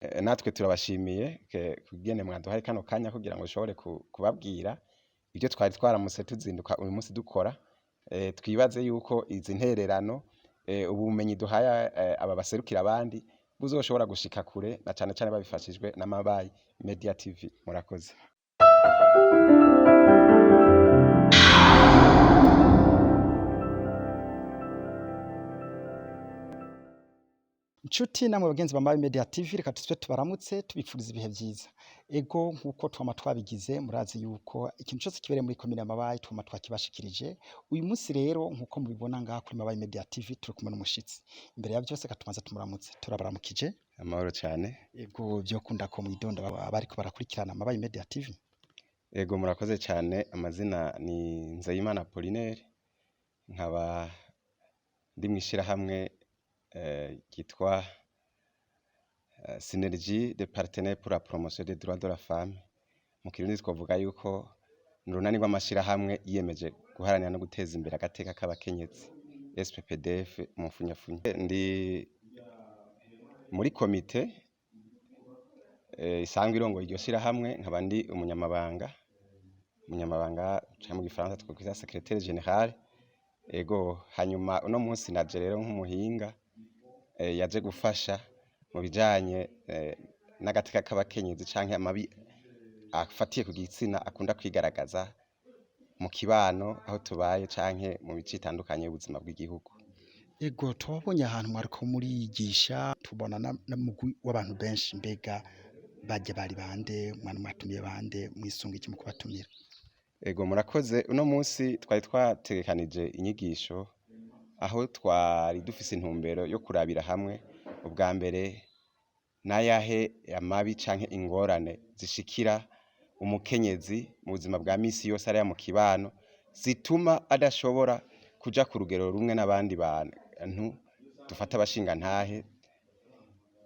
Natwe turabashimiye kugene mwaduhaye kano kanya kugira ngo dushobore kubabwira ibyo twari twaramutse tuzinduka uyu munsi dukora. Twibaze yuko izi ntererano, ubumenyi duhaye aba baserukira abandi buzoshobora gushika kure, na cane cane babifashijwe na Mabayi Media TV. Murakoze. Nshuti namwe bagenzi ba Mabayi Media TV, reka tusube tubaramutse tubipfuriza ibihe vyiza. Ego, nkuko twama twabigize, murazi yuko ikintu cose kibereye muri komine Mabayi twama twakibashikirije. Uyu munsi rero, nkuko mubibona ngaha kuri Mabayi Media TV, turi kumwe n'umushitsi. Imbere ya vyose katubanza tumuramutse. Turabaramukije. Amahoro cane. Ego, vyokunda ko mwidonda abariko barakurikirana Mabayi Media TV. Ego, murakoze cane. Amazina ni Nzeyimana Apollinaire, nkaba ndi mw'ishirahamwe ryitwa Synergie des partenaires pour la promotion des droits de la femme. Mu Kirundi twovuga yuko ni urunani rw'amashirahamwe yiyemeje guharanira no guteza imbere agateka k'abakenyezi, SPPDF mu mfunyafunyo. Ndi muri komite isanzwe irongoye iryo shirahamwe, nkaba ndi umunyamabanga canke mu gifaransa twokwita secrétaire général. Ego, hanyuma uno munsi naje rero nk'umuhinga yaje gufasha mu bijanye n'agateka k'abakenyezi canke amabi afatiye ku gitsina akunda kwigaragaza mu kibano aho tubaye canke mu mice itandukanye y'ubuzima bw'igihugu. Ego, twabonye ahantu mwariko murigisha, tubona n'umugwi w'abantu benshi. Mbega barya bari bande? Mwari mwatumiye bande? Mwisunga iki mu kubatumira? Ego, murakoze. Uno munsi twari twategekanije inyigisho aho twari dufise intumbero yo kurabira hamwe ubwa mbere n'ayahe amabi canke ingorane zishikira umukenyezi mu buzima bwa misi yose ariya mu kibano, zituma adashobora kuja ku rugero rumwe n'abandi bantu dufata abashingantahe,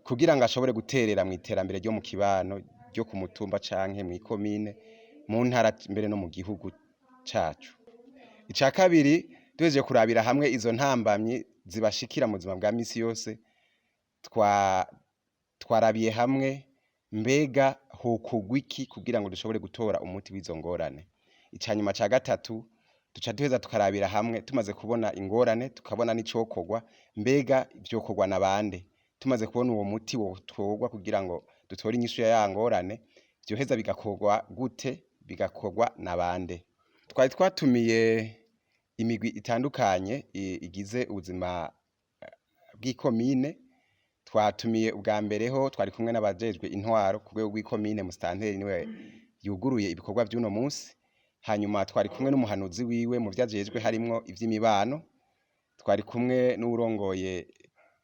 kugira ngo ashobore guterera mw'iterambere ryo mu kibano, ryo ku mutumba canke mw'ikomine, mu ntara, mbere no mu gihugu cacu. Ica kabiri, duhejeje kurabira hamwe izo ntambamyi zibashikira mu buzima bwa misi yose, twarabiye hamwe mbega hokorwa iki kugira ngo dushobore gutora umuti w'izo ngorane. Ica nyuma ca gatatu, duca duheza tukarabira hamwe, tumaze kubona ingorane tukabona n'icokorwa, mbega vyokorwa na bande? Tumaze kubona uwo muti wotorwa kugira ngo dutore inyishu ya ya ngorane, vyoheza bigakorwa gute, bigakorwa na bande? Twari twatumiye imigwi itandukanye igize ubuzima bw'ikomine. Twatumiye ubwa mbere ho twari kumwe n'abajejwe intwaro ku rwego rw'ikomine. Musitanteri niwe yuguruye ibikorwa vy'uno munsi. Hanyuma twari kumwe n'umuhanuzi wiwe mu vyo ajejwe harimwo ivy'imibano. Twari kumwe n'uwurongoye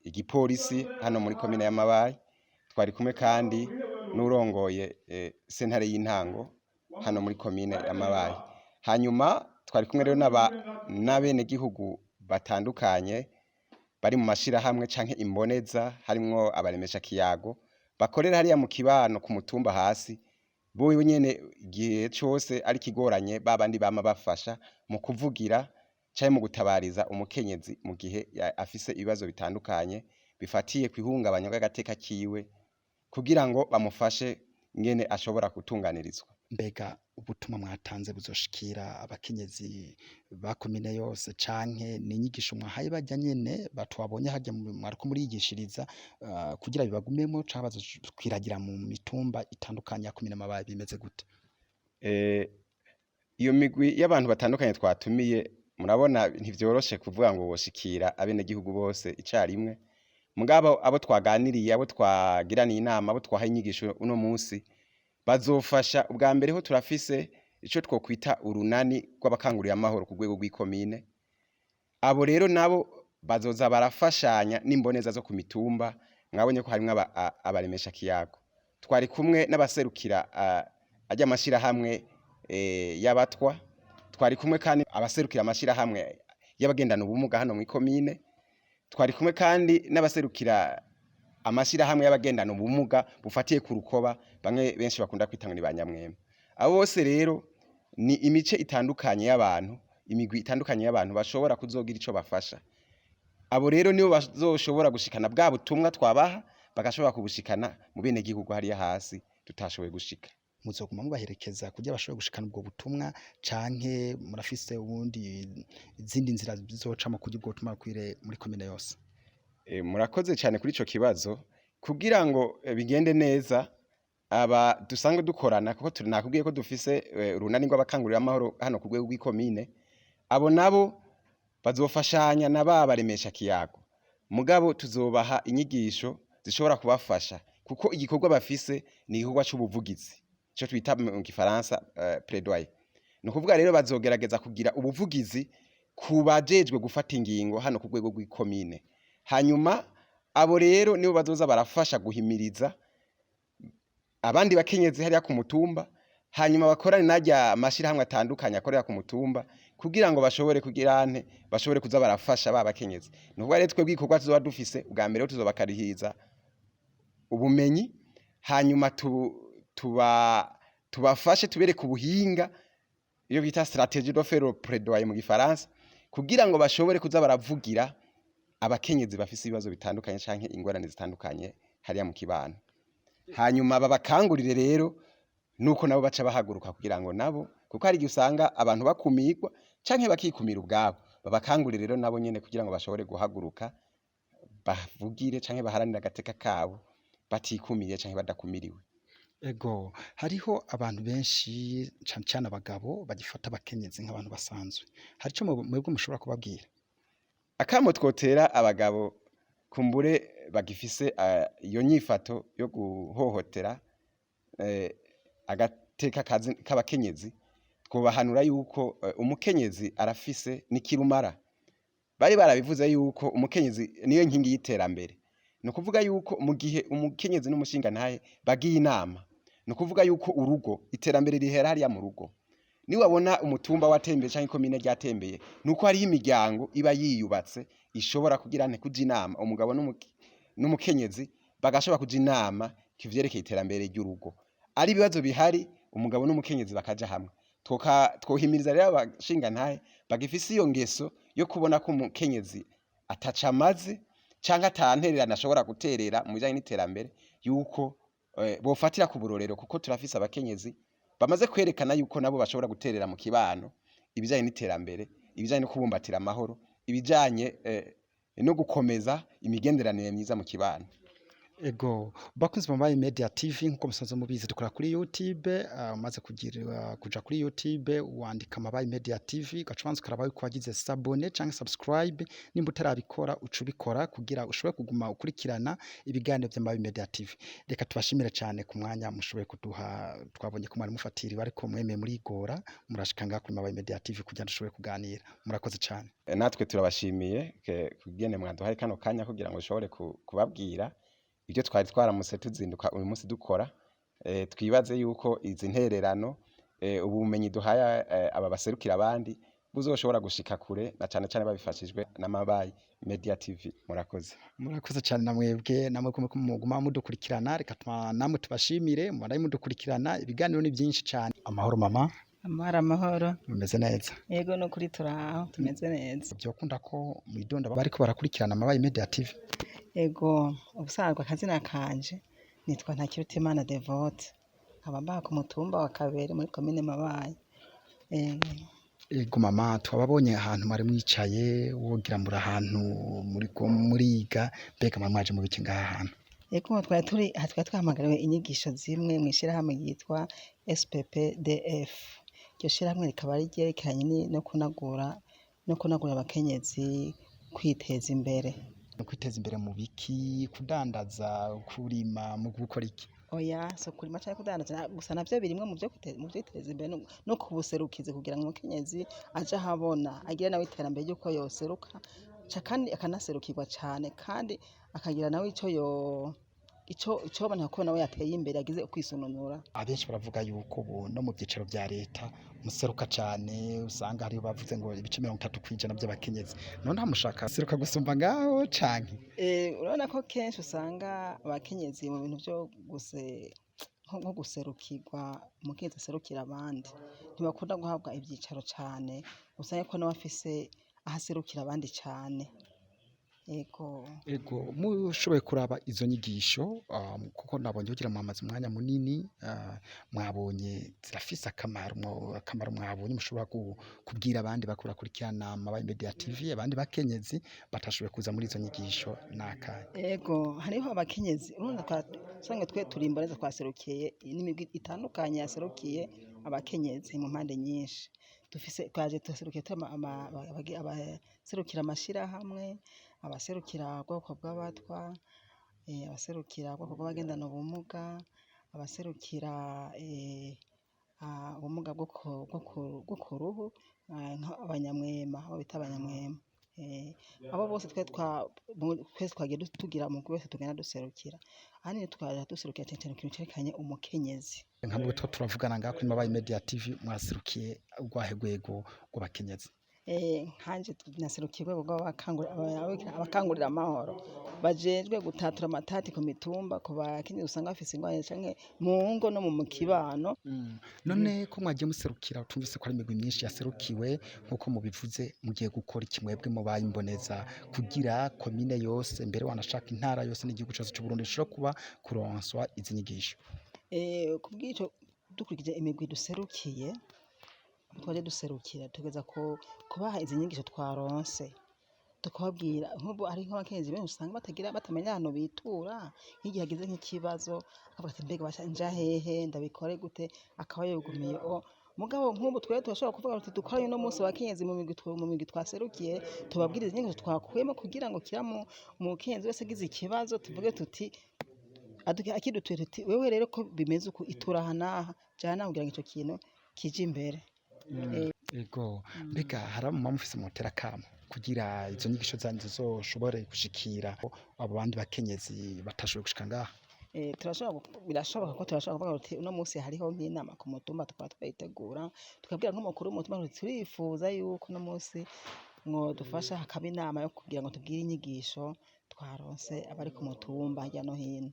igipolisi hano muri komine ya Mabayi. Twari kumwe kandi n'uwurongoye sentare y'intango hano muri komine ya Mabayi. Hanyuma twari kumwe rero n'abenegihugu batandukanye bari mu mashirahamwe canke imboneza, harimwo abaremesha kiyago bakorera hariya mu kibano ku mutumba hasi, bo nyene igihe cose ari ikigoranye babandi bama bafasha mu kuvugira canke mu gutabariza umukenyezi mu gihe afise ibibazo bitandukanye bifatiye kw'ihungabanywa ry'agateka kiwe, kugira ngo bamufashe ingene ashobora gutunganirizwa. Mbega ubutumwa mwatanze buzoshikira abakenyezi ba komine yose, canke ni inyigisho mwahaye barya nyene batwabonye harya mwariko murigishiriza kugira bibagumemwo, canke bazokwiragira mu mitumba itandukanye ya komine Mabayi? Bimeze gute? Iyo migwi y'abantu batandukanye twatumiye, murabona ntivyoroshe kuvuga ngo woshikira abenegihugu bose icarimwe. Mugabo abo twaganiriye, abo twagiraniye inama, abo twahaye inyigisho uno munsi bazofasha. Ubwa mbere ho turafise ico twokwita urunani rw'abakangurira amahoro ku rwego rw'ikomine. Abo rero nabo bazoza barafashanya n'imboneza zo ku mitumba. Mwabonye ko harimwo abaremesha kiyago. Twari kumwe n'abaserukira arya mashirahamwe y'abatwa. Twari kumwe kandi abaserukira amashirahamwe y'abagendana ubumuga hano mw'ikomine. Twari kumwe kandi n'abaserukira amashirahamwe y'abagendana ubumuga bufatiye ku rukoba, bamwe benshi bakunda kwita ngo ni ba nyamwema. Abo bose rero ni imice itandukanye y'abantu, imigwi itandukanye y'abantu bashobora kuzogira ico bafasha. Abo rero nibo bazoshobora gushikana bwa butumwa twabaha. bagashobora kubushikana mu benegihugu hariya hasi tutashoboye gushika. Muzoguma mubaherekeza kugira bashobore gushikana ubwo butumwa, canke murafise ubundi izindi nzira zizocamwo kugira ubwo butumwa bukwire muri komine yose? Murakoze cyane kuri ico kibazo. Kugira ngo bigende neza, aba dusanzwe dukorana, kuko nakubwiye ko dufise urunani rw'abakangurira amahoro hano ku rwego rw'ikomine, abo nabo bazofashanya na ba baremesha kiyago, mugabo tuzobaha inyigisho zishobora kubafasha, kuko igikorwa bafise ni igikorwa c'ubuvugizi, ico twita mu gifaransa plaidoyer. Ni ukuvuga rero bazogerageza kugira ubuvugizi ku bajejwe gufata ingingo hano ku rwego rw'ikomine. Hanyuma abo rero nibo bazoza barafasha guhimiriza abandi bakenyezi hariya ku mutumba, hanyuma bakorane narya mashirahamwe atandukanye akorera ku mutumba, kugira ngo bashobore kugira ante bashobore kuza barafasha ba bakenyezi. Ni ukuvuga rero twebwe igikorwa tuzoba dufise, ubwa mbere tuzobakarihiriza ubumenyi, hanyuma tubafashe tubereke ubuhinga, iyo bita stratégie de faire plaidoyer mu gifaransa, kugira ngo bashobore kuza baravugira abakenyezi bafise ibibazo bitandukanye canke ingorane zitandukanye hariya mu kibano. Hanyuma babakangurire rero nuko nabo baca bahaguruka, kugira ngo nabo, kuko hari igihe usanga abantu bakumirwa canke bakikumira ubwabo, babakangurire rero nabo nyene kugira ngo bashobore guhaguruka bavugire canke baharanire agateka kabo batikumiye canke badakumiriwe. Ego, hariho abantu benshi cane cane abagabo bagifata abakenyezi nk'abantu basanzwe. Hari ico mwebwe mushobora kubabwira? Akamo twotera abagabo kumbure bagifise iyo nyifato yo guhohotera agateka k'abakenyezi, twobahanura yuko umukenyezi arafise n'ikirumara. Bari barabivuze yuko umukenyezi niyo nkingi y'iterambere. Ni ukuvuga yuko mu gihe umukenyezi n'umushingantahe bagiye inama, ni ukuvuga yuko urugo iterambere rihera hariya mu rugo. Niwabona umutumba watembeye canke ikomine ryatembeye, nuko hariho imiryango iba yiyubatse ishobora kugira nte kuja inama, umugabo n'umukenyezi bagashobora kuja inama kuvyerekeye iterambere ry'urugo. Ari ibibazo bihari, umugabo n'umukenyezi bakaja hamwe. Twohimiriza rero abashingantahe bagifise iyo ngeso yo kubona ko umukenyezi ataco amaze canke ata ntererano ashobora guterera mu bijanye n'iterambere, yuko bofatira ku burorero, kuko turafise abakenyezi bamaze kwerekana yuko nabo bashobora guterera mu kibano ibijanye n'iterambere, ibijanye no kubumbatira amahoro, ibijanye no gukomeza imigenderanire myiza mu kibano. Ego, bakunzi ba Mabayi Media TV, nkuko musanzwe mubizi dukora kuri YouTube. Umaze kugira kuja kuri YouTube wandika Mabayi Media TV, ugaca ubanza ukaraba yuko wagize s'abonner canke subscribe. Nimba utarabikora uca ubikora kugira ushobore kuguma ukurikirana ibiganiro vya Mabayi Media TV. Reka tubashimire cane ku mwanya mushoboye kuduha, twabonye ko mwari mufatiriwe ariko mwemeye murigora murashika ngaha kuri Mabayi Media TV kugira dushobore kuganira. Murakoze cane. Natwe turabashimiye kugene mwaduhaye kano kanya kugira ngo dushobore kubabwira ibyo twari twaramutse tuzinduka uyu munsi dukora. Twibaze yuko izi ntererano, ubumenyi duhaya aba baserukira abandi buzoshobora gushika kure, na cane cane babifashijwe na Mabayi Media TV. Murakoze. Murakoze cane na mwebwe, namwe muguma mudukurikirana. Reka namwe tubashimire mubandanye mudukurikirana, ibiganiro ni byinshi cane. Amahoro mama. Amahoro amahoro. Mumeze neza? Yego, no kuri turaho tumeze neza. Vyokunda ko mwidonda bariko barakurikirana Mabayi Media TV? Yego, ubusanzwe akazina kanje nitwa Ntakirutimana Devote, nkaba mba ku mutumba wa Kabere muri komine Mabayi. Ego mama, twababonye ahantu mwari mwicaye wogira muri ahantu muriko muriga, mbega mwari mwaje mu biki ngaha hantu? Yego, twari turi aha, twari twahamagariwe inyigisho zimwe mw'ishirahamwe ryitwa SPPDF. Iryo shirahamwe rikaba ryerekeranye no kunagura abakenyezi kwiteza imbere. Kwiteza imbere mu biki? Kudandaza, kurima, mu gukora iki? Oya, si ukurima canke kudandaza gusa, navyo birimwo mu vyiteza imbere no kubuserukizi, kugira ngo umukenyezi aje ahabona agire nawe iterambere ry'uko yoseruka kandi akanaserukirwa cane, kandi akagira nawe ico yo ico icoboneka ko nawe yateye imbere, yagize ukwisununura. Abenshi baravuga yuko ubu no mu byicaro vya leta museruka cane, usanga hariho bavuze ngo ibice 30% by'abakenyezi. None mushaka seruka gusumba ngaho canke? Urabona ko kenshi usanga abakenyezi mu bintu vyo nko guserukirwa, umukenyezi aserukira abandi ntibakunda guhabwa ivyicaro cane, usanga ko nawe afise aho aserukira abandi cane. Yego. Ego, mushoboye kuraba izo nyigisho, kuko nabonye kugira mwamaze umwanya munini, mwabonye zirafise akamaro, akamaro mwabonye mushobora kubwira abandi bariko barakurikirana Mabayi Media TV, abandi bakenyezi batashoboye kuza muri izo nyigisho nakahe? Ego, hariho abakenyezi urumva usanga twe turi imboneza, twaserukiye n'imigwi itandukanye yaserukiye abakenyezi mu mpande nyinshi. Dufise twaje tuserukiye abaserukira amashirahamwe, abaserukira ubwoko bw'abatwa, abaserukira ubwoko bw'abagendana ubumuga, abaserukira ubumuga bwo ku ruhu, nk'abanyamwema, abo bita abanyamwema. Abo bose twese twagiye tugira umugwi wese tugenda duserukira. Ahanini twaje duserukira cane cane ikintu cerekeranye umukenyezi. Nka mwe two turavugana ngaha kuri Mabayi Media TV, mwaserukiye urwahe rwego rw'abakenyezi? Nkanje naserukiye urwego rw'abakangurira amahoro, bajejwe gutatura amatati ku mitumba, ku bakenyezi usanga bafise ingorane canke mu ngo no mu kibano. None ko mwagiye muserukira, tumvise ko ari imigwi myinshi yaserukiwe nk'uko mubivuze, mugiye gukora iki mwebwe mubaye imboneza kugira komine yose, mbere wanashaka intara yose n'igihugu cose c'Uburundi gishobore kuba kuronswa izi nyigisho? Kubw'ico dukurikije imigwi duserukiye, twaje duserukira tugeza kubaha izi nyigisho twaronse, tukababwira nk'ubu hari nk'abakenyezi benshi usanga batagira batamenya ahantu bitura, nk'igihe hagize nk'ikibazo akavuga ati mbega basha nja hehe, ndabikore gute, akaba yugumiye. Mugabo nk'ubu twe turashobora kuvuga tuti dukoranye uno munsi abakenyezi mu migwi twaserukiye, tubabwire izi nyigisho twakuyemo kugira ngo kira mukenyezi wese agize ikibazo tuvuge tuti akidutuye tuti wewe rero ko bimeze uku, itura aha n'aha, jana kugira ngo ico kintu kije imbere. Ego, mbega hari abo muba mufise mutera akamo kugira izo nyigisho zanyu zizoshobore gushikira abo bandi bakenyezi batashoboye gushika ngaha? Birashoboka ko turashobora kuvuga tuti uno munsi hariho nk'inama ku mutumba, tukaba twayitegura, tukabwira nk'umukuru w'umutumba tuti turifuza yuko uno munsi mwodufasha hakaba inama yo kugira ngo tubwire inyigisho twaronse abari ku mutumba hirya no hino.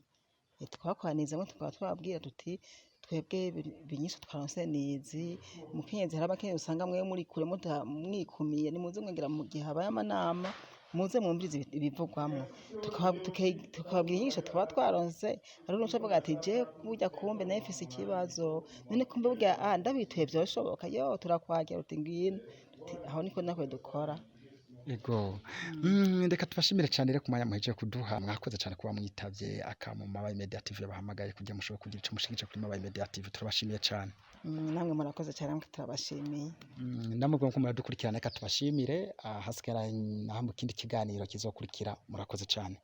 Tukabakoraniriza hamwe, tukaba twababwira tuti twebwe ibinyisho twaronse nizi, mukenyezi hari abakenyezi usanga mwe muri kure mwikumiye, nimuze mwegera mu gihe habaye amanama, muze mwumvirize ibivugwamwo. Tukababwira inyigisho twaba twaronse, hari n'uca avuga ati je burya kumbe nawe mfise ikibazo, none kumbe burya ndabituye vyoshoboka, yo turakwakira uti ngwino, tuti aho niko natwe dukora. Ego, reka tubashimire cane rero ku mwanya muhejeje kuduha, mwakoze cane kuba mwitavye akamo Mabayi Media TV yabahamagaye kugira mushobore kugira ico mushikirije kuri Mabayi Media TV, turabashimiye cane. Namwe murakoze cane, namwe turabashimiye. Namwe muriko muradukurikirana, reka tubashimire, hasigara naho mu kindi kiganiro kizokurikira, murakoze cane.